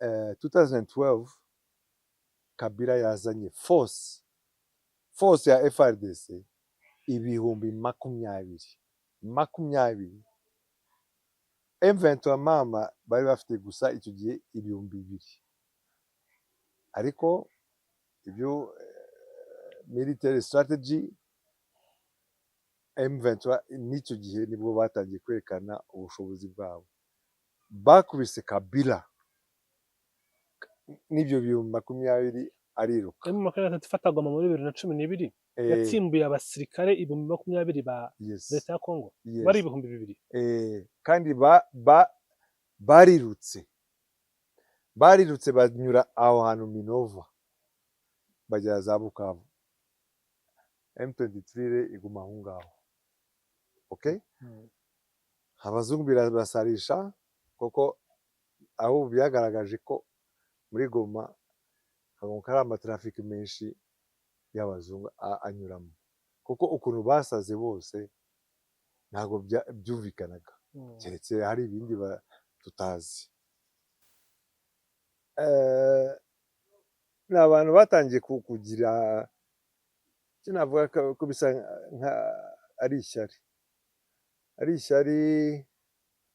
2012 Kabila yazanye force ya FARDC 20,000 makumyabiri. M23 mama bari bafite gusa icyo gihe 2000, ariko ibyo military strategy, M23 n'icyo gihe nibwo batangiye kwerekana ubushobozi bwabo. Bakubise Kabila n'ibyo 20,000, ariruka. M23 ifata Goma muri 2012, yatsimbuye abasirikare 20,000 ba leta ya Kongo, bari 2000. Kandi barirutse banyura aho hantu Minova, bagera za Bukavu. M23 re iguma aho ngaho, okay. Abazungu birabasarisha, kuko aho byagaragaje ko muri Goma hagomba hari amatrafiki menshi y'abazungu anyuramo, kuko ukuntu basaze bose ntabwo byumvikanaga, keretse hari ibindi tutazi. Ni abantu batangiye kugira icyo navuga ko bisa nka ari ishyari,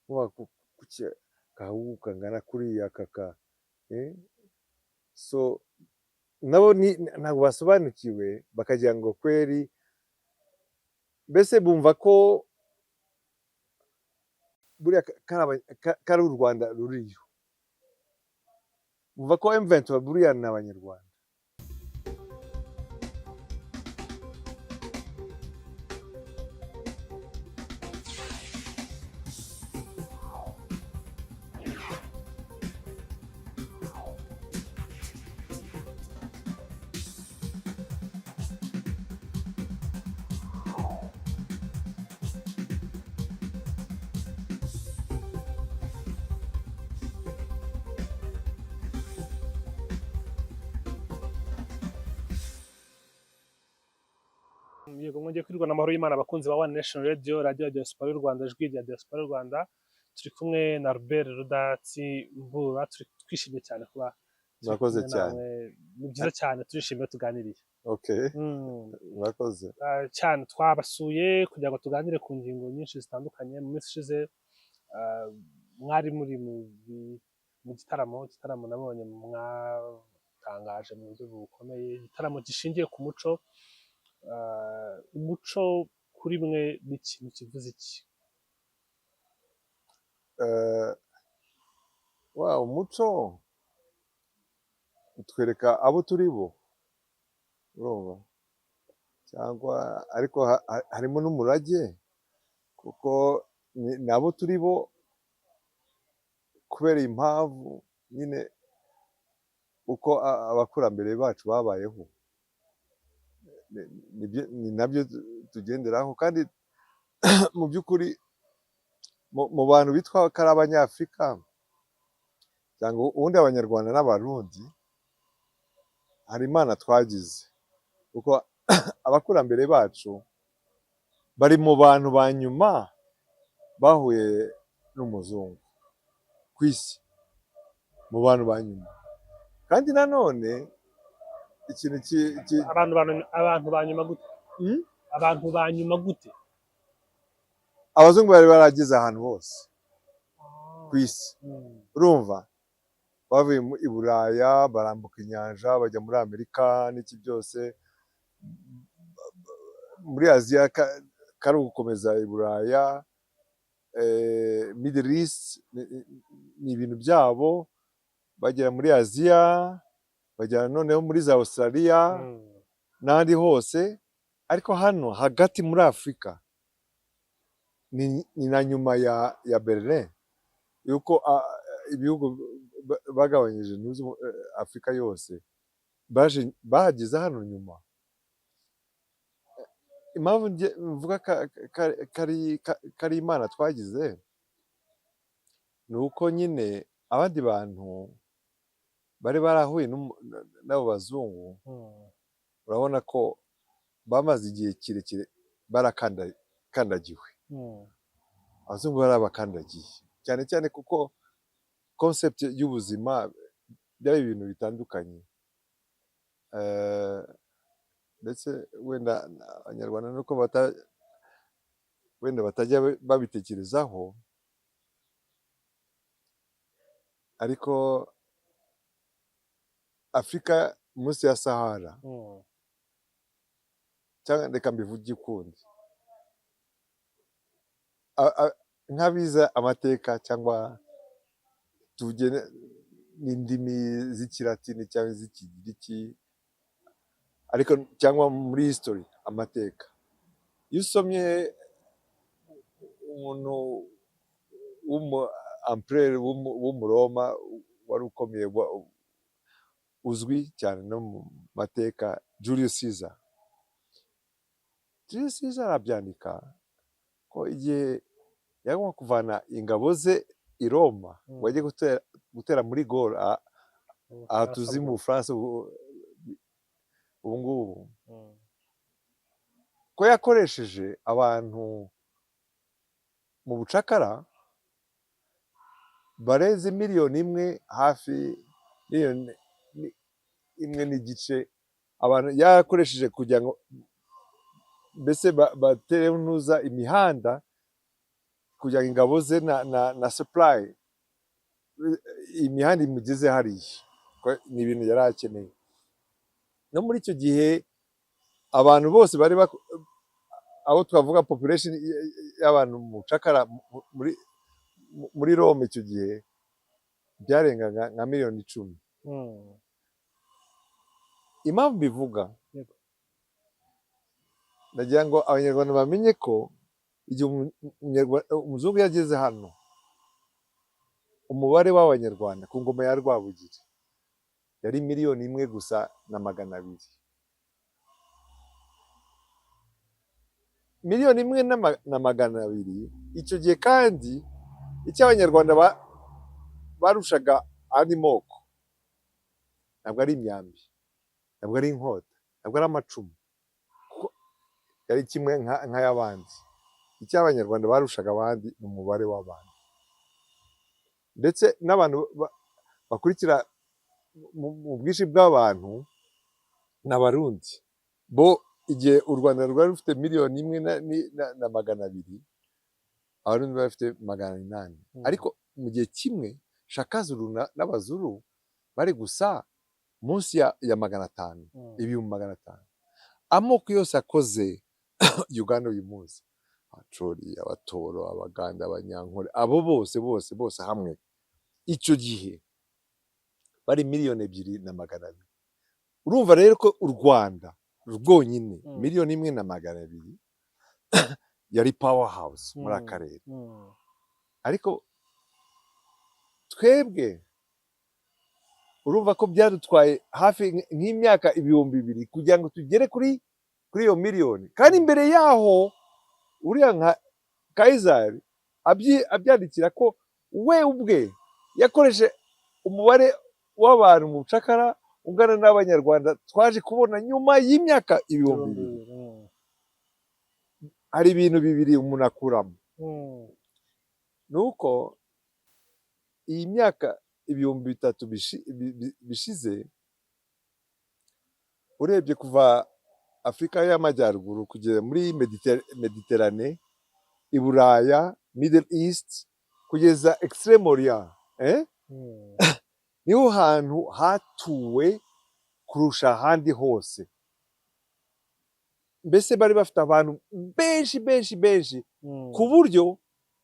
nkuba kuki gahugu kangana kuriya kaka, so nabo ntabwo basobanukiwe, bakagira ngo kweri mbese bumva ko buriya kari u Rwanda ruriyo, bumva ko M23 buriya ni Abanyarwanda. Yego, mwongeye kwirwa n'amahoro y'Imana, abakunzi ba One Nation Radio, radio ya Diaspora y'u Rwanda, ijwi rya Diaspora y'u Rwanda. Turi kumwe na Albert Rudatsimburwa. Turi twishimye cyane kuba turi Murakoze kumwe cyane. namwe. Ni byiza cyane, turishimye iyo tuganiriye. Okay. Murakoze. Cyane twabasuye kugira ngo tuganire ku ngingo nyinshi zitandukanye. Mu minsi ishize mwari muri mu gitaramo nabonye mwatangaje mu buryo bukomeye, igitaramo gishingiye ku muco. Umuco kuri mwe ni ikintu kivuze iki? Wa umuco utwereka abo turi bo, urumva, cyangwa ariko harimo n'umurage, kuko ni abo turi bo kubera impamvu nyine uko abakurambere bacu babayeho. Ni nabyo tugenderaho. Kandi mu by'ukuri mu bantu bitwa ko ari Abanyafurika cyangwa ubundi Abanyarwanda n'Abarundi, hari Imana twagize, kuko abakurambere bacu bari mu bantu ba nyuma bahuye n'umuzungu ku isi, mu bantu ba nyuma. Kandi nanone ikintu Abantu ba nyuma gute? Hmm? Abantu ba nyuma gute? Abazungu bari barageze ahantu hose ku isi. Urumva, bavuye i Buraya, barambuka inyanja, bajya muri Amerika n'iki byose, muri Aziya kari ugukomeza i Buraya, Middle East ni ibintu byabo, bagera muri Aziya, bagera noneho muri za Australia n'ahandi hose. Ariko hano hagati muri Afurika ni na nyuma ya Berlin, yuko ibihugu bagabanyije ntuzi Afurika yose, baje bahageze hano nyuma. Impamvu mvuga kari Imana twagize ni uko nyine abandi bantu bari barahuye n'abo bazungu, urabona ko bamaze igihe kirekire barakandagiwe. Abazungu barabakandagiye cyane cyane, kuko concept y'ubuzima Byari ibintu bitandukanye. Ndetse wenda Abanyarwanda nuko wenda batajya babitekerezaho, ariko Afurika munsi ya Sahara, cyangwa reka mbivuge ukundi, nk'abize amateka cyangwa tuvuge n'indimi z'Ikilatini cyangwa iz'Ikigiriki, ariko cyangwa muri history amateka, iyo usomye umuntu w'umu empereur w'Umuroma wari ukomeye, uzwi cyane no mu mateka, Julius Caesar, Julius Caesar arabyandika ko igihe yagomba kuvana ingabo ze i Roma ngo ajye gutera muri Gaul, aha tuzi mu Bufaransa ubu ngubu, ko yakoresheje abantu mu bucakara barenze 1 miliyoni, hafi 1.5 miliyoni abantu yakoresheje kugira ngo mbese batere ntuza imihanda kugira ngo ingabo ze na supply, imihanda imugeze hariya, ko ni ibintu yari akeneye. No muri icyo gihe abantu bose bari abo twavuga population y'abantu mu bucakara muri Rome icyo gihe byarengaga nka miliyoni 10. Impamvu mbivuga, ndagira ngo Abanyarwanda bamenye ko igihe umuzungu yageze hano, umubare w'Abanyarwanda ku ngoma ya Rwabugiri yari 1 miliyoni gusa na 200,000. 1.2 miliyoni icyo gihe. Kandi icyo Abanyarwanda barushaga andi moko ntabwo ari imyambi, ntabwo ari inkota, ntabwo ari amacumu, kuko yari kimwe nk'ay'abandi. Icyo Abanyarwanda barushaga abandi ni umubare w'abantu, ndetse n'abantu bakurikira mu bwinshi bw'abantu ni Abarundi. Bo igihe u Rwanda rwari rufite 1.2 miliyoni, Abarundi bari bafite 800,000. Ariko mu gihe kimwe Shakazuru n'Abazuru bari gusa munsi ya 500, 500,000. Amoko yose akoze Uganda uyu munsi, Abacori, Abatoro, Abaganda, Abanyankore, abo bose bose bose hamwe icyo gihe bari 2.2 miliyoni. Urumva rero ko u Rwanda rwonyine, 1.2 miliyoni, yari power house muri aka karere. Ariko twebwe urumva ko byadutwaye hafi nk'imyaka 2000 kugira ngo tugere kuri iyo miliyoni. Kandi imbere yaho uriya nka Kayizari abyandikira ko we ubwe yakoreshe umubare w'abantu mu bucakara ungana n'Abanyarwanda twaje kubona nyuma y'imyaka 2000. Hari ibintu bibiri umuntu akuramo, ni uko iyi myaka 3000 bishize, urebye kuva Afurika y'Amajyaruguru kugera muri Mediterane, i Buraya, Middle East, kugeza Extreme Orient, eh? Niho hantu hatuwe kurusha ahandi hose. Mbese bari bafite abantu benshi benshi benshi, ku buryo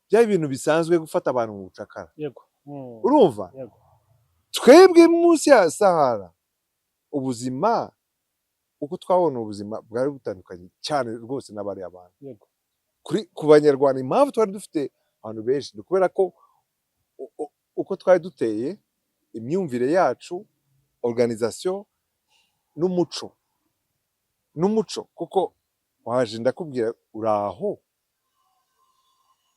byari ibintu bisanzwe gufata abantu mu bucakara. yego Urumva, yego twebwe munsi ya Sahara ubuzima, uko twabona ubuzima bwari butandukanye cyane rwose n'abariya bantu. Ku Banyarwanda, impamvu twari dufite abantu benshi ni ukubera ko uko twari duteye, imyumvire yacu, organisation n'umuco, kuko waje ndakubwira uraho,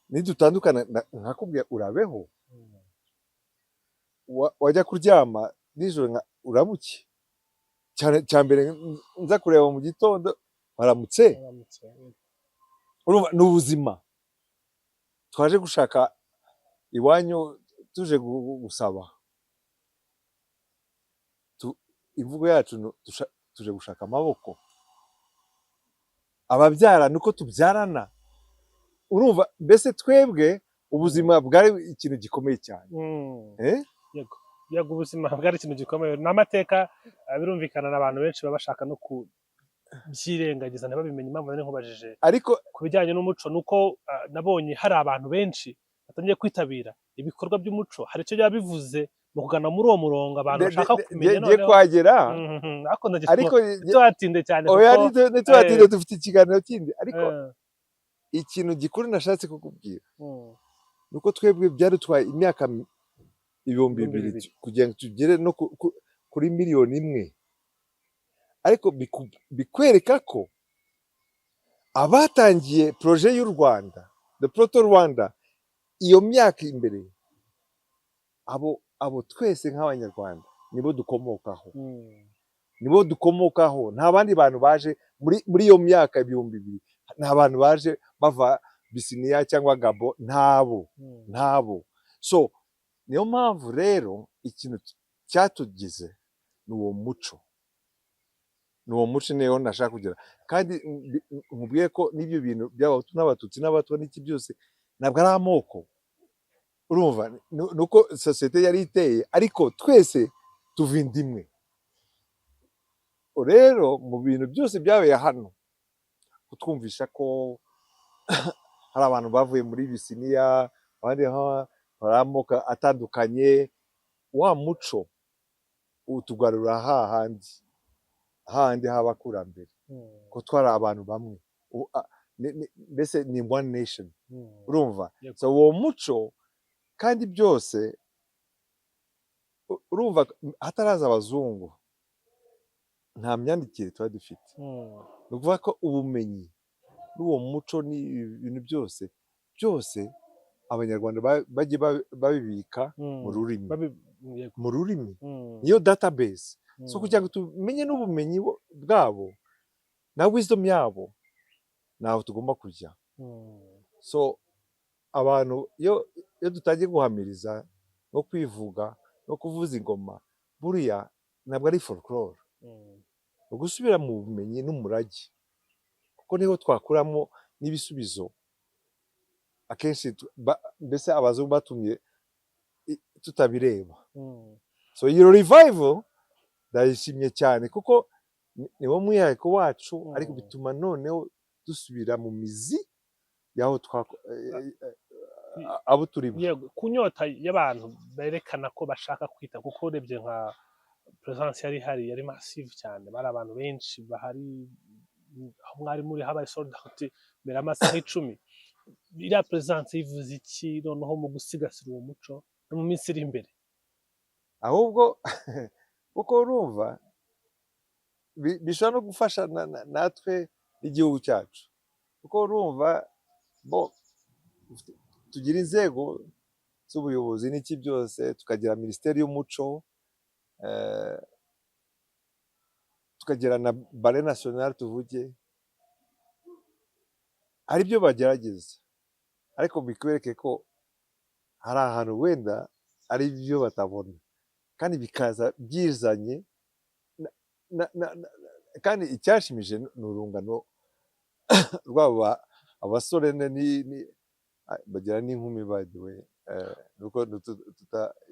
nidutandukana nkakubwira urabeho, wajya kuryama nijoro uramuke cyane. Cya mbere nza kureba mu gitondo waramutse. Waramutse. Urumva ni ubuzima twaje gushaka iwanyu, tuje gusaba. Imvugo yacu tuje gushaka amaboko. Ababyara nuko tubyarana. Urumva, mbese twebwe ubuzima bwari ikintu gikomeye cyane. Eh? Yego, ubuzima bwari ikintu gikomeye. Ni amateka, birumvikana, n'abantu benshi baba bashaka no kubyirengagiza, ntibabimenye. Impamvu nari nkubajije ariko ku bijyanye n'umuco ni uko nabonye hari abantu benshi batangiye kwitabira ibikorwa by'umuco. Hari icyo byaba bivuze mu kugana muri uwo murongo, abantu bashaka kumenya ngiye noneho kuhagera. Ariko ndagira ariko ngo ntituhatinde cyane oya, kuko ntituhatinde, dufite ikiganiro kindi. Ariko ikintu gikuru nashatse kukubwira ni uko twebwe byadutwaye imyaka ibihumbi ibihumbi bibiri bibiri. kugira ngo tugere no kuri 1 miliyoni. Ariko bikwereka ko abatangiye projet y'u Rwanda, the Proto Rwanda, iyo myaka imbere, abo twese nk'Abanyarwanda nibo dukomokaho. Nibo dukomokaho, nta bandi bantu baje muri iyo myaka 2000. Nta bantu baje bava Bisiniya cyangwa Gabo, ntabo. Ntabo. So niyo mpamvu rero ikintu cyatugize ni uwo muco, ni uwo muco niyo nashaka kugira. Kandi nkubwiye ko n'ibyo bintu by'Abahutu n'Abatutsi n'Abatwa n'iki byose ntabwo ari amoko. Urumva, ni uko sosiyete yari iteye, ariko twese tuva inda imwe. Rero mu bintu byose byabaye hano, kutwumvisha ko hari abantu bavuye muri Bisiniya, abandi hari amoko atandukanye, wa muco utugarura hahandi hahandi h'abakurambere, ko twari abantu bamwe. Mbese ni one nation. Urumva? Yego. So uwo muco kandi byose, urumva, hataraza abazungu nta myandikire tuba dufite. Ni ukuvuga ko ubumenyi n'uwo muco n'ibintu byose byose Abanyarwanda bagiye babibika mu rurimi. Mu rurimi. Niyo database. So kugira ngo tumenye n'ubumenyi bwabo na wisdom yabo, ntaho tugomba kujya. So abantu iyo dutangiye guhamiriza no kwivuga no kuvuza ingoma, buriya ntabwo ari folklore. Ni ugusubira mu bumenyi n'umurage, kuko niho twakuramo n'ibisubizo. Akenshi mbese abazungu batumye tutabireba. So iyo revival ndayishimye cyane, kuko niwo mwihariko wacu, ariko bituma noneho dusubira mu mizi y'aho abo turimo. Yego, ku nyota y'abantu berekana ko bashaka kwita, kuko urebye nka presence yari ihari yari massive cyane, bari abantu benshi bahari. Aho mwari muri habaye sold out mbere y'amasaha 10. Iriya presence yivuze iki noneho mu gusigasira uwo muco no mu minsi iri imbere? Ahubwo kuko urumva bishobora no gufasha natwe n'igihugu cyacu, kuko urumva bo tugira inzego z'ubuyobozi n'iki byose, tukagira Minisiteri y'Umuco, tukagira na Ballet National, tuvuge hari ibyo bagerageza, ariko bikwereke ko hari ahantu wenda ari byo batabona, kandi bikaza byizanye kandi icyashimije ni urungano rwabo, abasore bagira n'inkumi, by the way. Nuko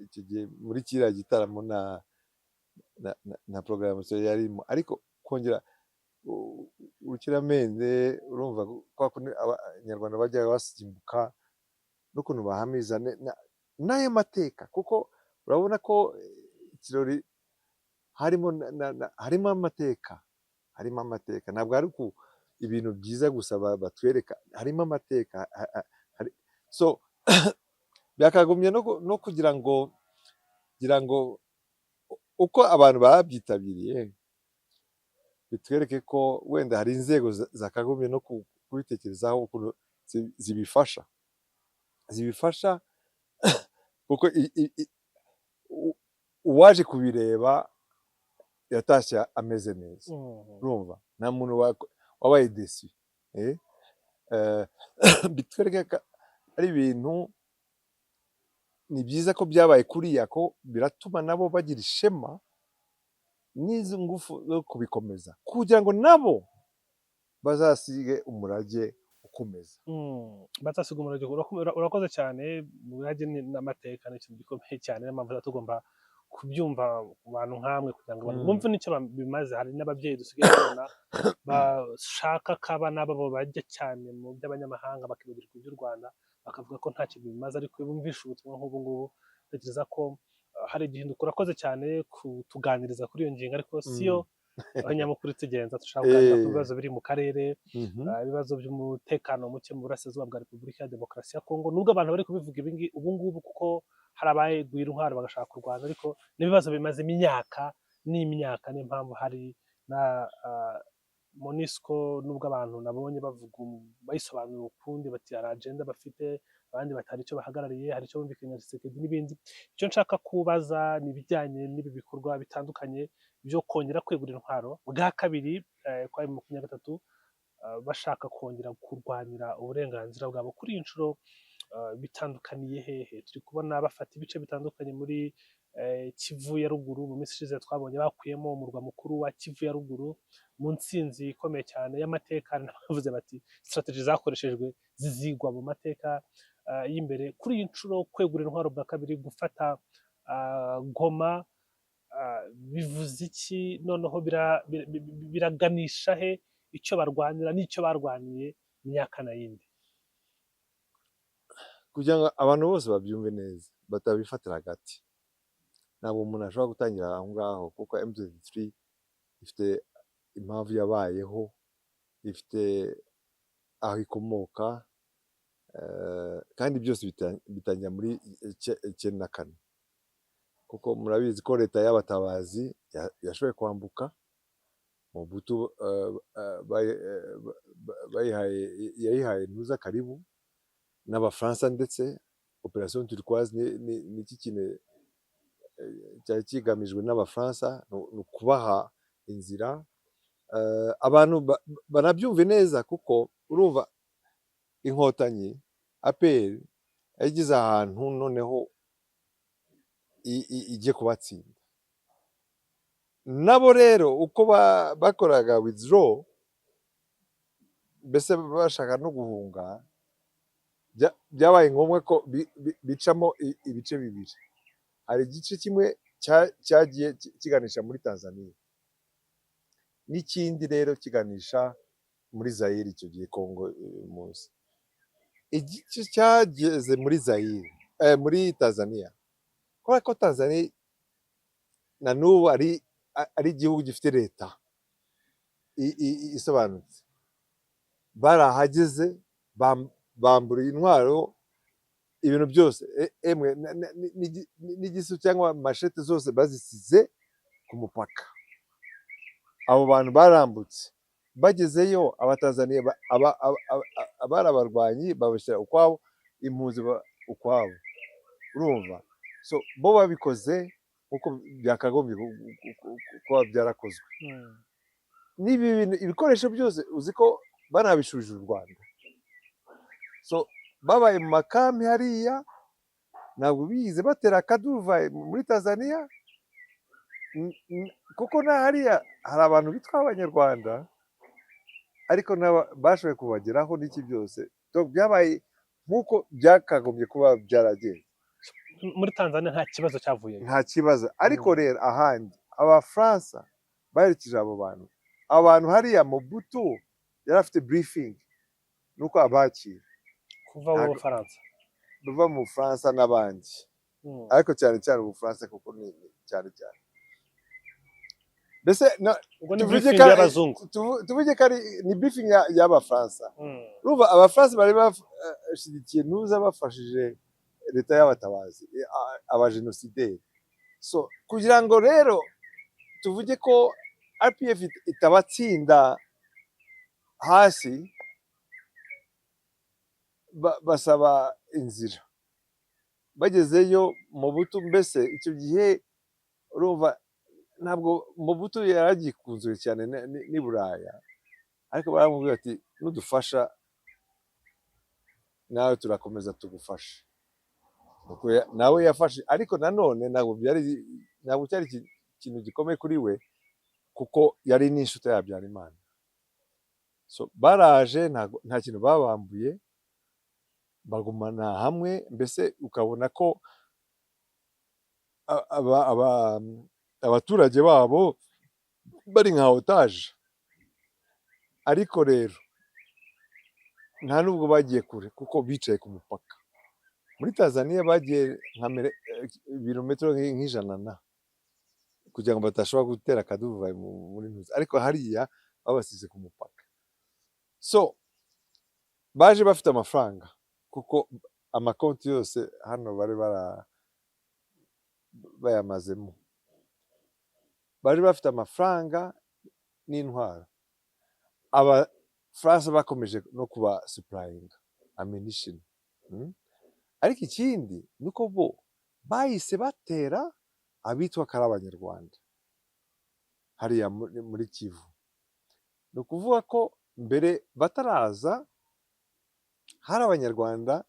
icyo gihe muri kiriya gitaramo nta programmation yarimo, ariko kongera urukiramende, urumva kwa kundi Abanyarwanda bajyaga basimbuka n'ukuntu bahamiriza n'ayo mateka, kuko urabona ko ikirori harimo harimo amateka, harimo amateka. Ntabwo ari ku ibintu byiza gusa batwereka, harimo amateka. So byakagumye no kugira ngo uko abantu babyitabiriye bitwereke ko wenda hari inzego zakagombye no kubitekerezaho ukuntu zibifasha, kuko uwaje kubireba yatashye ameze neza. Urumva, nta muntu wabaye déçu. Bitwereke ko ari ibintu, ni byiza ko byabaye kuriya, ko biratuma nabo bagira ishema. n'izo ngufu zo kubikomeza kugira ngo nabo bazasige umurage ukomeza. Bazasiga umurage. Urakoze cyane. Umurage n'amateka ni ikintu gikomeye cyane, niyo mpamvu tuba tugomba kubyumva ku bantu nk'amwe kugira ngo abantu bumve n'icyo bimaze. Hari n'ababyeyi dusigaye tubona bashaka ko abana babo bajya cyane mu by'abanyamahanga, bakibagirwa iby'u Rwanda, bakavuga ko nta kintu bimaze, ariko iyo bumvishe ubutumwa nk'ubu ngubu, ntekereza ko hari igihinduka. Urakoze cyane kutuganiriza kuri iyo ngingo, ariko si yo abanyamukuru tugenza. Dushaka kuganira ku bibazo biri mu karere, ibibazo by'umutekano muke mu burasirazuba bwa Repubulika ya Demokarasi ya Kongo, nubwo abantu bari kubivuga ibingi ubu ngubu kuko hari abayeguye intwaro bagashaka kurwana, ariko n'ibibazo bimazemo imyaka n'imyaka. Niyo mpamvu hari na MONUSCO, nubwo abantu nabonye bavuga bayisobanura ukundi, bati hari agenda bafite, abandi bati hari icyo bahagarariye, hari icyo bumvikanye na Tshisekedi n'ibindi. Icyo nshaka kubaza ni ibijyanye n'ibi bikorwa bitandukanye byo kongera kwegura intwaro bwa kabiri kwa M23, bashaka kongera kurwanira uburenganzira bwabo. Kuri iyi nshuro bitandukaniye hehe? Turi kubona bafata ibice bitandukanye muri Kivu ya Ruguru. Mu minsi ishize twabonye bakuyemo umurwa mukuru wa Kivu ya Ruguru mu ntsinzi ikomeye cyane y'amateka. Hari n'abavuze bati strategy zakoreshejwe zizigwa mu mateka y'imbere. Kuri iyi nshuro kwegura intwaro bwa kabiri, gufata Goma, bivuze iki? Noneho biraganisha he icyo barwanira n'icyo barwaniye imyaka na yindi? Kugira ngo abantu bose babyumve neza, batabifatira hagati, ntabwo umuntu ashobora gutangira aho ngaho, kuko M23 ifite impamvu yabayeho, ifite aho ikomoka, kandi byose bitangira muri 94, kuko murabizi ko leta y'abatabazi yashoboye kwambuka Mobutu, bayihaye, yayihaye ntuza karibu n'Abafaransa, ndetse Opération Turquoise ni iki kintu cyari kigamijwe n'Abafaransa, ni ukubaha inzira. Abantu banabyumve neza, kuko urumva Inkotanyi APR yageze ahantu noneho igiye kubatsinda nabo. Rero uko bakoraga withdraw, mbese bashaka no guhunga, byabaye ngombwa ko bicamo ibice bibiri. Hari igice kimwe cyagiye kiganisha muri Tanzania, n'ikindi rero kiganisha muri Zaire, icyo gihe Congo munsi. Igice cyageze muri Zaire, muri Tanzania, kubera ko Tanzania na n'ubu ari igihugu gifite leta isobanutse, barahageze bambura intwaro, ibintu byose, emwe n'igisu cyangwa machete zose bazisize ku mupaka. Abo bantu barambutse, bagezeyo Abatanzaniya abari abarwanyi babashyira ukwabo, impunzi ukwabo. Urumva, so bo babikoze nkuko byakagombye kuba byarakozwe. N'ibi bintu, ibikoresho byose, uzi ko banabishubije u Rwanda. So babaye mu makambi hariya, ntabwo bize batera akaduruvayi muri Tanzania, kuko na hariya hari abantu bitwa Abanyarwanda, ariko bashoboye kubageraho n'iki byose. Donc byabaye nk'uko byakagombye kuba byaragenze. Muri Tanzania nta kibazo cyavuyeyo? Nta kibazo. Ariko rero ahandi Abafaransa baherekeje abo bantu, abo bantu hariya Mobutu yari afite briefing nuko abakira. Kuva mu Bufaransa? Bava mu Bufaransa n'abandi, ariko cyane cyane Ubufaransa, kuko ni cyane cyane mbese Ubwo ni tuvuge briefing ko y'abazungu. Tuvuge ko ari ni briefing y'Abafaransa. Urumva Abafaransa bari bashyigikiye ntuza, bafashije leta y'abatabazi, abajenosideri. So kugira ngo rero tuvuge ko RPF itabatsinda hasi, basaba inzira. Bagezeyo Mobutu, mbese icyo gihe urumva ntabwo Mobutu yaragikunzwe cyane n'i Buraya, ariko baramubwira ati nudufasha nawe turakomeza tugufashe. Nuko nawe yafashe, ariko nanone ntabwo byari, ntabwo cyari ikintu gikomeye kuri we. Kuko yari n'inshuti ya Habyarimana. So baraje, nta kintu babambuye, bagumana hamwe. Mbese ukabona ko abaturage babo bari nka otage. Ariko rero nta nubwo bagiye kure, kuko bicaye ku mupaka muri Tanzania. Bagiye nka ibirometero nk'ijana na kugira ngo badashobora gutera akaduruvayo muri ntuza, ariko hariya babasize ku mupaka. So baje bafite amafaranga, kuko amakonti yose hano bari bayamazemo. Bari bafite amafaranga n'intwaro. Abafaransa bakomeje no kuba supplyinga ammunition. Ariko ikindi ni uko bo bahise batera abitwa ko ari Abanyarwanda hariya muri Kivu. Ni ukuvuga ko mbere bataraza hari Abanyarwanda,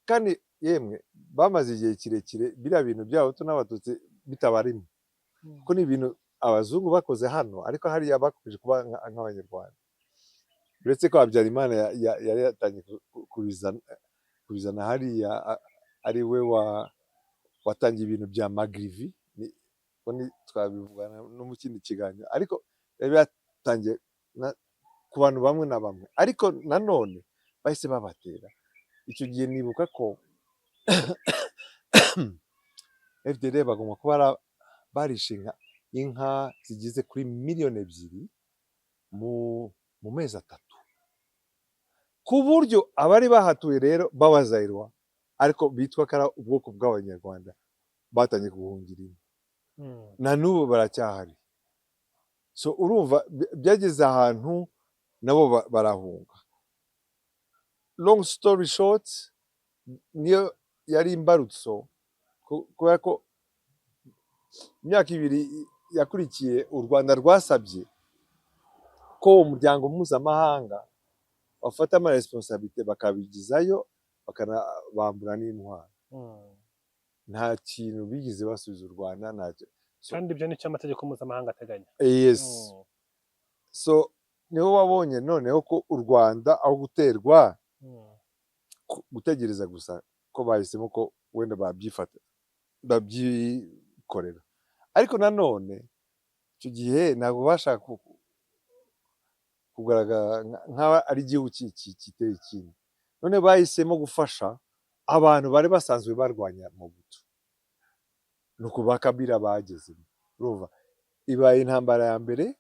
kandi yemwe bamaze igihe kirekire biriya bintu by'Abahutu n'Abatutsi bitabarimo, kuko ni ibintu abazungu bakoze hano, ariko hariya bakomeje kuba nk'Abanyarwanda, uretse ko Habyarimana yari yatangiye kubizana hariya, ari we watangiye ibintu bya Magrivi. Twabivugana no mu kindi kiganiro, ariko yari yatangiye ku bantu bamwe na bamwe. Ariko nanone bahise babatera. Icyo gihe nibuka ko FDLR bagomba kuba barishe inka zigeze kuri miliyoni 2 mu mezi 3, ku buryo abari bahatuye rero b'Abazayirwa, ariko bitwa ko ari ubwoko bw'Abanyarwanda, batangiye guhungira ino. Na n'ubu baracyahari. So urumva byageze ahantu nabo barahunga. Long story short, niyo yari imbarutso, kubera ko imyaka 2 yakurikiye u Rwanda rwasabye ko umuryango mpuzamahanga bafata ama responsabilité, bakabigizayo, bakanabambura n'intwaro. Nta kintu bigeze basubiza u Rwanda, ntacyo. Kandi ibyo nicyo amategeko mpuzamahanga ateganya. Yes. So niho wabonye noneho ko u Rwanda aho guterwa, gutegereza gusa ko bahisemo ko wenda babyifata babyikorera. Ariko nanone icyo gihe ntabwo bashaka kugaragara nk'aho ari igihugu kiteye ikindi. None bahisemo gufasha abantu bari basanzwe barwanya Mobutu, nuko ba Kabila bagezemo. Urumva ibaye intambara ya mbere.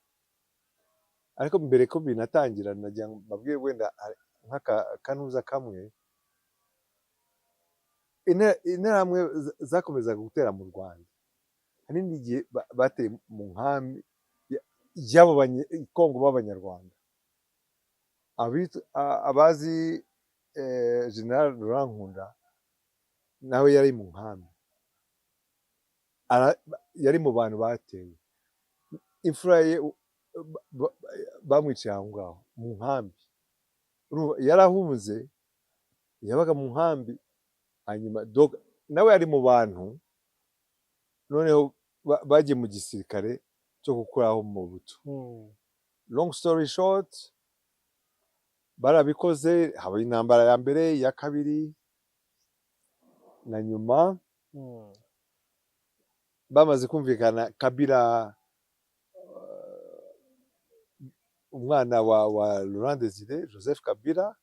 Ariko mbere ko binatangira, nagira ngo mbabwire wenda nk'akanuza kamwe. Interahamwe zakomezaga gutera mu Rwanda. Hari n'igihe bateye mu nkambi y'abo Kongo b'Abanyarwanda. Abazi General Laurent Nkunda nawe yari mu nkambi, yari mu bantu batewe. Imfura ye bamwiciye aho ngaho mu nkambi. Urumva, yarahunze, yabaga mu nkambi. Hanyuma nawe yari mu bantu noneho bagiye mu gisirikare cyo gukuraho Mobutu. Long story short, barabikoze, haba intambara ya mbere, iya kabiri na nyuma. Bamaze kumvikana, Kabila, umwana wa Laurent Desire Joseph Kabila,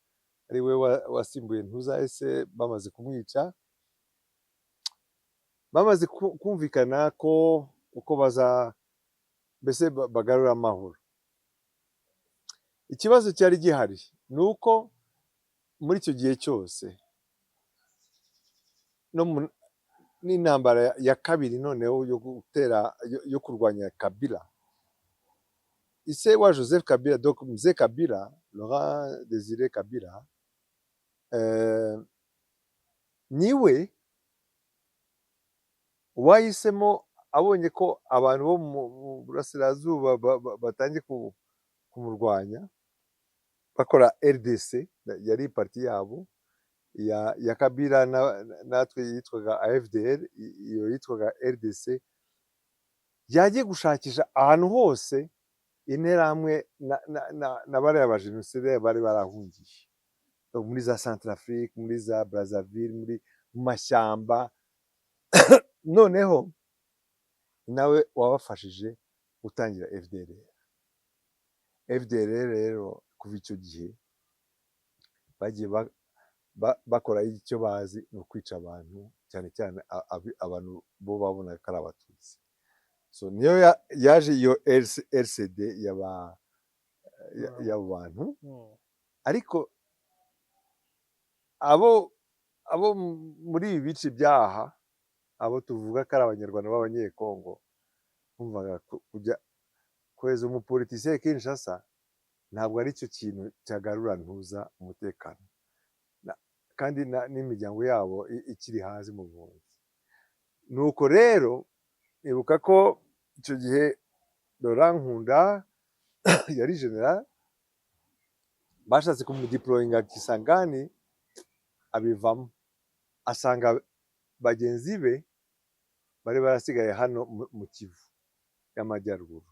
ari we wasimbuye Ntuzahise, bamaze kumwica, bamaze kumvikana ko uko baza mbese bagarura amahoro. Ikibazo cyari gihari ni uko muri icyo gihe cyose no n'intambara ya kabiri noneho yo gutera yo kurwanya Kabila, ise wa Joseph Kabila, donc Mzee Kabila, Laurent Désiré Kabila, niwe wahisemo, abonye ko abantu bo mu burasirazuba batangiye kumurwanya bakora RDC, yari parti yabo ya Kabila, natwe yitwaga AFDL, iyo yitwaga RDC. Yagiye gushakisha ahantu hose Interahamwe na bariya bajenosideri bari barahungiye. Donc, muri za Centrafrique, muri za Brazzaville, mu mashyamba. Noneho nawe wabafashije gutangira FDLR. FDLR rero kuva icyo gihe bagiye bakora icyo bazi, ni ukwica abantu, cyane cyane abantu bo babonaga ko ari Abatutsi. So niyo yaje iyo RCD y'abo bantu. Ariko abo muri ibi bice byaha, abo tuvuga ko ari Abanyarwanda b'Abanyekongo, bumvaga kujya kohereza umupolitisiye Kinshasa ntabwo ari cyo kintu cyagarura ntuza umutekano. Kandi n'imiryango yabo ikiri hasi mu buhunzi. Nuko rero ibuka ko icyo gihe Laurent Nkunda yari general, bashatse kumudeployinga Kisangani, abivamo, asanga bagenzi be bari barasigaye hano mu Kivu y'Amajyaruguru.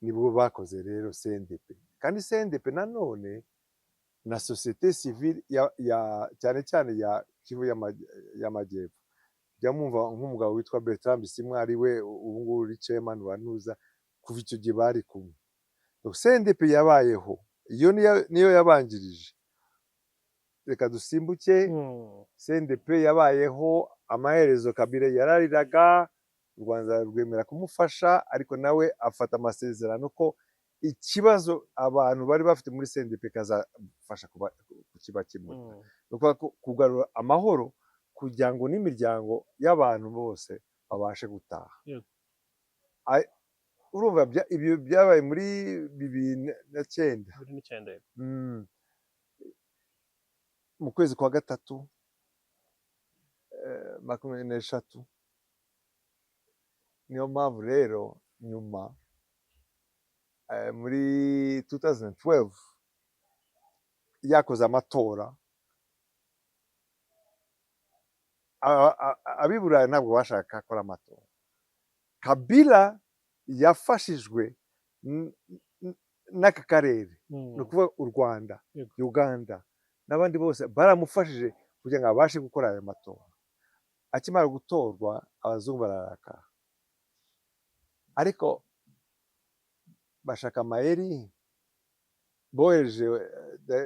Nibwo bakoze rero CNDP. Kandi CNDP nanone na société civile ya cyane cyane ya Kivu y'Amajyepfo. Jya mwumva nk'umugabo witwa Bertrand Bisimwa, ari we ubu ngubu uri chairman wa Ntuza, kuva icyo gihe bari kumwe. Donc, CNDP yabayeho, iyo niyo yabanjirije. Reka dusimbuke. CNDP yabayeho, amaherezo Kabila yarariraga, u Rwanda rwemera kumufasha, ariko nawe afata amasezerano ko ikibazo abantu bari bafite muri CNDP kazafasha kukibakemura. Ni ukuvuga ko kugarura amahoro kugira ngo n'imiryango y'abantu bose babashe gutaha. Urumva ibyo byabaye muri 2009. 2009, yego. Mu kwezi kwa gatatu, 23. Niyo mpamvu rero nyuma, muri 2012 yakoze amatora, ab'i Burayi ntabwo bashaka akora amatora. Kabila yafashijwe n'aka karere, ni ukuvuga u Rwanda, Uganda n'abandi bose baramufashije kugira ngo abashe gukora ayo matora. Akimara gutorwa, abazungu bararakara, ariko bashaka amayeri. Bohereje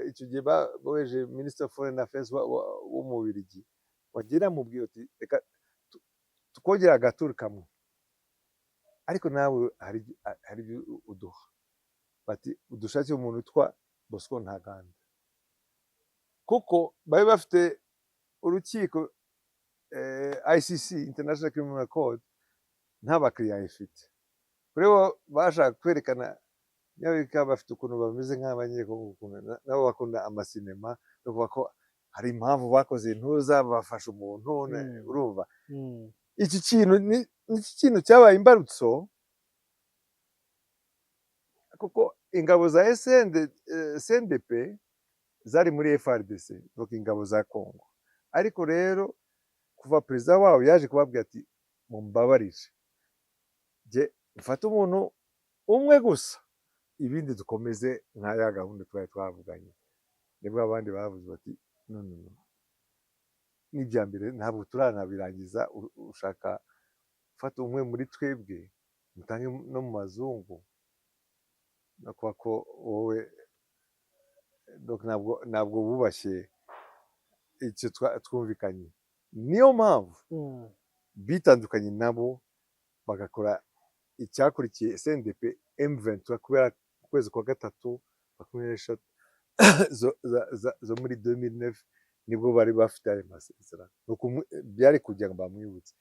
icyo gihe bohereje Minister of Foreign Affairs w'Umubirigi, wagira mubwira uti: "Reka tukongera agaturu kamwe, ariko nawe hari ibyo uduha." Bati: "Udushakire umuntu witwa Bosco Ntaganda," kuko bari bafite urukiko, ICC, International Criminal Court, nta bakiriya ifite. Kuri bo bashaka kwerekana Nyamerika bafite ukuntu bameze nk'Abanyekongo, ukuntu nabo bakunda amasinema, no kuvuga ko hari impamvu bakoze intuza, bafashe umuntu. Urumva iki kintu ni iki kintu cyabaye imbarutso, kuko ingabo za SND, CNDP zari muri FARDC, donc ingabo za Congo. Ariko rero kuva perezida wabo yaje kubabwira ati: "Mumbabarire, jye mfate umuntu umwe gusa, ibindi dukomeze nka ya gahunda twari twavuganye," nibwo abandi bavuze bati: "No, no, no, n'ibya mbere ntabwo turanabirangiza, ushaka gufata umwe muri twebwe mutange no mu mazungu, no kuba ko wowe." Donc ntabwo bubashye icyo twumvikanye. Niyo mpamvu bitandukanye nabo, bagakora icyakurikiye CNDP M23, kubera ukwezi kwa gatatu 23 zo muri 2009 nibwo bari bafite ayo masezerano. Ni byari kugira ngo bamwibutse.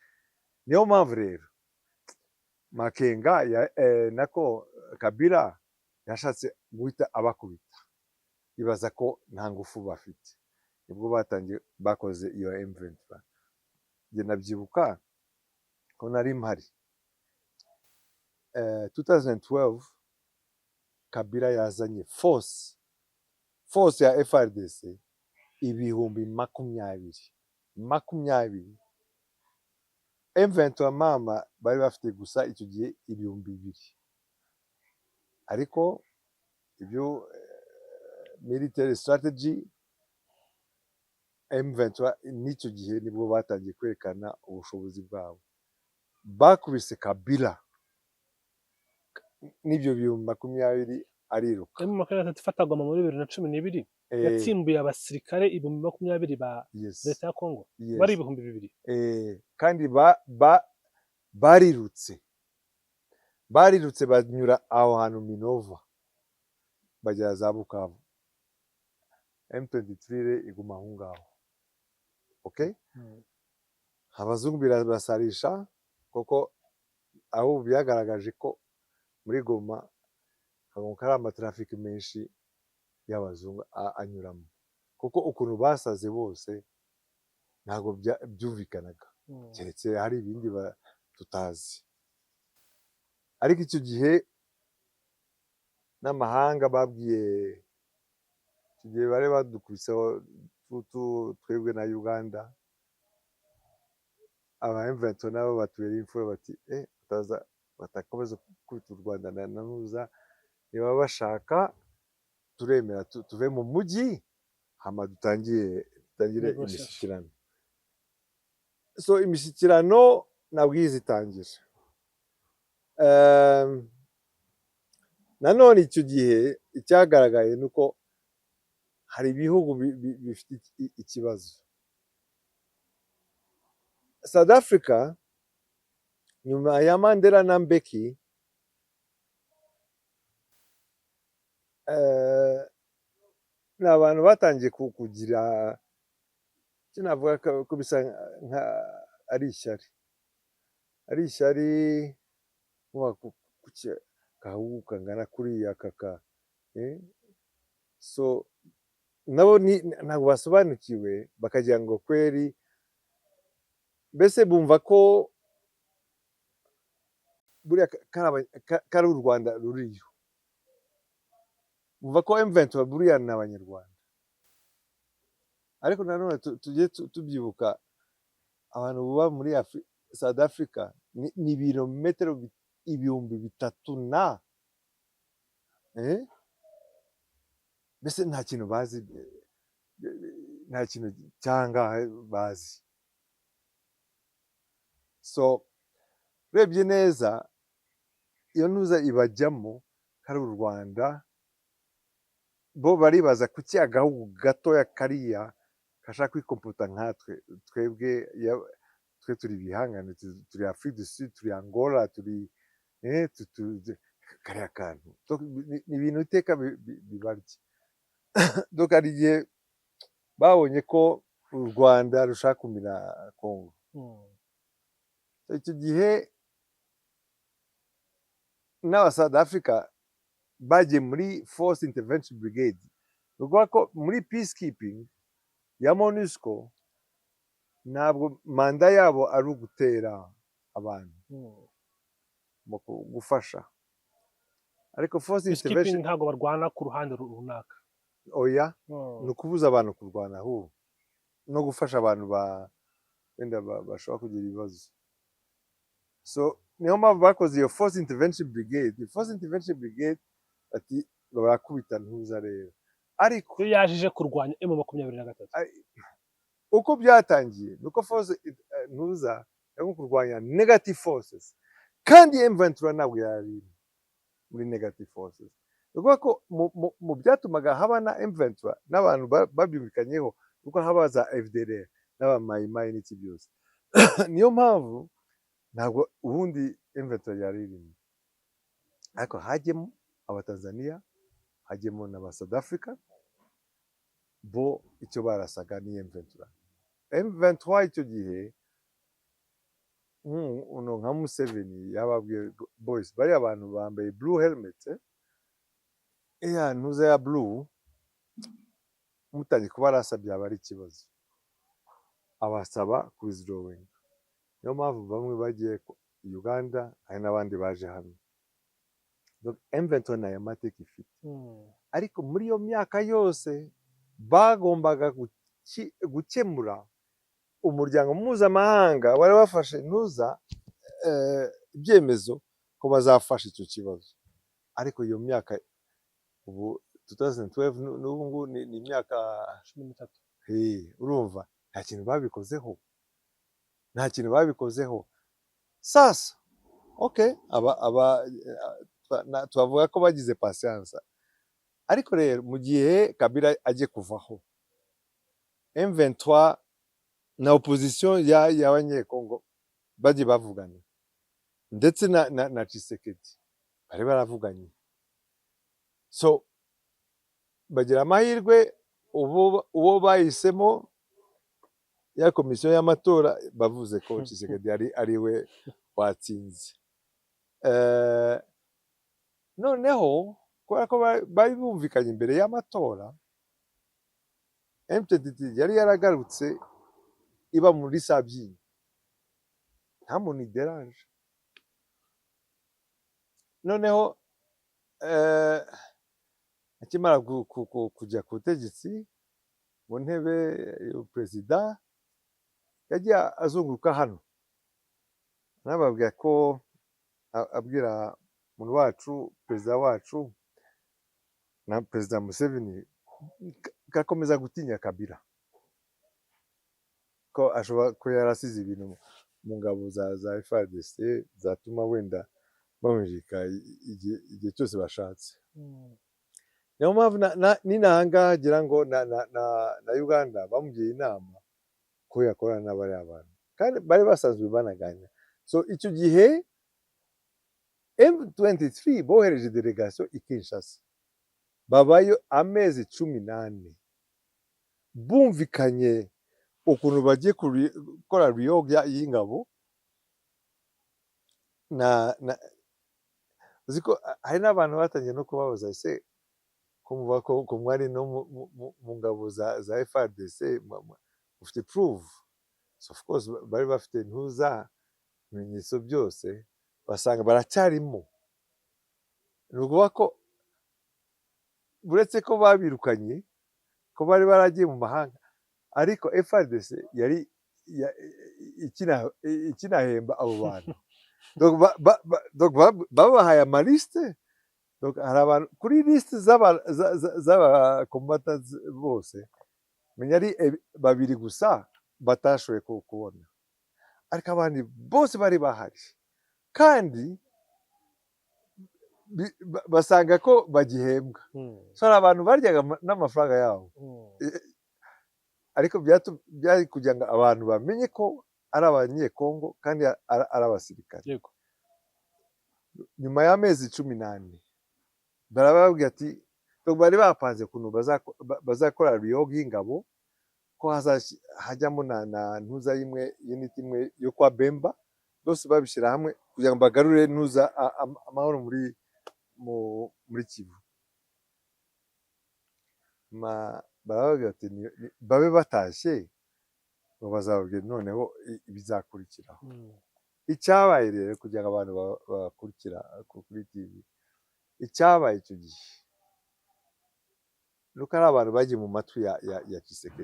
Niyo mpamvu rero Makenga ya, nako Kabila yashatse guhita abakubita, ibaza ko nta ngufu bafite. Nibwo batangiye bakoze iyo M23. Njye nabyibuka ko nari mpari, 2012 Kabila yazanye force ya FARDC 20,000, 20. M23 mama bari bafite gusa icyo gihe 2000, ariko ibyo military strategy, M23 n'icyo gihe nibwo batangiye kwerekana ubushobozi bwabo. Bakubise Kabila n'ibyo 20,000 ariruka. M23 ifata Goma muri 2012 yatsimbuye abasirikare 20,000 ba leta ya Kongo, bari 2000. Kandi barirutse banyura aho hantu Minova, bagera za Bukavu. M23 re iguma aho ngaho, okay. Abazungu birabasarisha kuko aho byagaragaje ko muri Goma hagomba ari amatrafiki menshi y'abazungu anyuramo, kuko ukuntu basaze bose ntabwo byumvikanaga, keretse hari ibindi tutazi. Ariko icyo gihe n'amahanga babwiye, icyo gihe bari badukubiseho twebwe na Uganda, aba M23 nabo batubera imfura, bati bataza batakomeza gukubita u Rwanda na nuza, niba bashaka turemera tuve mu mujyi, hama dutangire Negotiation. imishyikirano. So imishyikirano nabwo izitangira. Nanone icyo gihe icyagaragaye ni uko hari ibihugu bifite ikibazo. South Africa nyuma ya Mandela na Mbeki, ni abantu batangiye kugira icyo navuga ko bisa nka ari ishyari, ari ishyari nkuba kuki gahugu kangana kuriya kaka, so nabo ntabwo basobanukiwe, bakagira ngo kweri mbese bumva ko buriya kari u Rwanda ruriyo, bumva ko M23 buriya ni Abanyarwanda. Ariko nanone tujye tubyibuka, abantu baba muri South Africa ni ibirometero 3000 na, mbese nta kintu bazi, nta kintu cyangahe bazi. So urebye neza iyo ntuza ibajyamo kari u Rwanda, bo baribaza kuki agahugu gatoya kariya kashaka kwikomputa nkatwe, twebwe twe turi ibihangane, turi Afrique du Sud, turi Angola, turi kariya kantu. Donc, ni ibintu iteka bibarya. Donc hari igihe babonye ko u Rwanda rushaka kumira Congo. Icyo gihe n'aba South Africa bagiye muri Force Intervention Brigade, ni ukuvuga ko muri peacekeeping ya MONUSCO ntabwo manda yabo ari ugutera abantu, mu gufasha, ariko Force Peacekeeping Intervention ntabwo barwana ku ruhande runaka. Oya, ni ukubuza abantu kurwana ahubwo no gufasha abantu wenda bashobora kugira ibibazo. So niyo mpamvu bakoze iyo Force Intervention Brigade. Iyo Force Intervention Brigade bati barakubita ntuza rero, ariko iyo yaje ije kurwanya M23. Uko byatangiye ni uko force ntuza yo kurwanya negative forces, kandi M23 ntabwo yari muri negative forces. Ni ukuvuga ko mu byatumaga haba na M23 n'abantu babyumvikanyeho, nuko haba za FDLR n'abamayimayi n'iki byose. Niyo mpamvu ntabwo ubundi M23 yari irimo, ariko hajyemo Abatanzania, hajyemo n'aba South Africa, bo icyo barasaga ni M23. M23 icyo gihe uno nka Museveni yababwiye, boys, bariya abantu bambaye blue helmet, iya ntuza ya blue, mutangiye kubarasa byaba ari ikibazo, abasaba kuwithdrawing. Niyo mpamvu bamwe bagiye Uganda, hari n'abandi baje hano. Donc M23 nayo mateka ifite. Ariko muri iyo myaka yose bagombaga gukemura Umuryango mpuzamahanga wari wafashe ntuza ibyemezo ko bazafasha icyo kibazo, ariko iyo myaka ubu 2012 n'ubu ngubu ni imyaka 13. Urumva nta kintu babikozeho, nta kintu babikozeho. Sasa okay, aba twavuga ko bagize patience, ariko rero mu gihe Kabila agiye kuvaho, M23 na opposition ya y'Abanyekongo bagiye bavugana, ndetse na Tshisekedi bari baravuganye. So bagira amahirwe, ubu uwo bahisemo ya komisiyo y'amatora bavuze ko Tshisekedi ari we watsinze. Noneho kubera ko bari bumvikanye imbere y'amatora, M23 yari yaragarutse iba muri Sabyinyo, nta muntu ideranje. Noneho akimara kujya ku butegetsi mu ntebe perezida, yagiye azunguruka hano, nababwira ko abwira umuntu wacu, perezida wacu na Perezida Museveni, gakomeza gutinya Kabila ko ashobora ko yarasize ibintu mu ngabo za FARDC zatuma wenda bamujika igihe cyose bashatse. Niyo mpamvu n'inanga ngira ngo na Uganda bamugiye inama ko yakorana n'abariya bantu, kandi bari basanzwe banaganira. So icyo gihe M23 bohereje delegation i Kinshasa, babayo amezi 14, bumvikanye ukuntu bagiye gukora reorg y'ingabo. Na uzi ko hari n'abantu batangiye no kubabaza: "Ese ko muvuga ko mwari no mu ngabo za FARDC, mufite proof?" So of course bari bafite ntuza ibimenyetso byose, basanga baracyarimo. Ni ukuvuga ko uretse ko babirukanye, ko bari baragiye mu mahanga, ariko FARDC yari ikinahemba abo bantu. Donc babahaye amaliste. Donc hari abantu kuri liste z'abakombata bose, menya ari babiri gusa batashoboye kubona, ariko abandi bose bari bahari, kandi basanga ko bagihembwa. So hari abantu baryaga n'amafaranga yabo. Ariko byari kugira ngo abantu bamenye ko ari Abanyekongo kandi ari abasirikare. Nyuma y'amezi 14 barababwira ati bari bapanze ukuntu bazakora reorg y'ingabo, ko hajyamo na ntuza imwe, unit imwe yo kwa Bemba, bose babishyira hamwe kugira ngo bagarure ntuza amahoro muri Kivu. Barababwira ati babe batashye, ngo bazababwira noneho ibizakurikiraho. Icyabaye rero, kugira ngo abantu bakurikira kuri TV, icyabaye icyo gihe nuko ari abantu bagiye mu matwi ya Tshisekedi.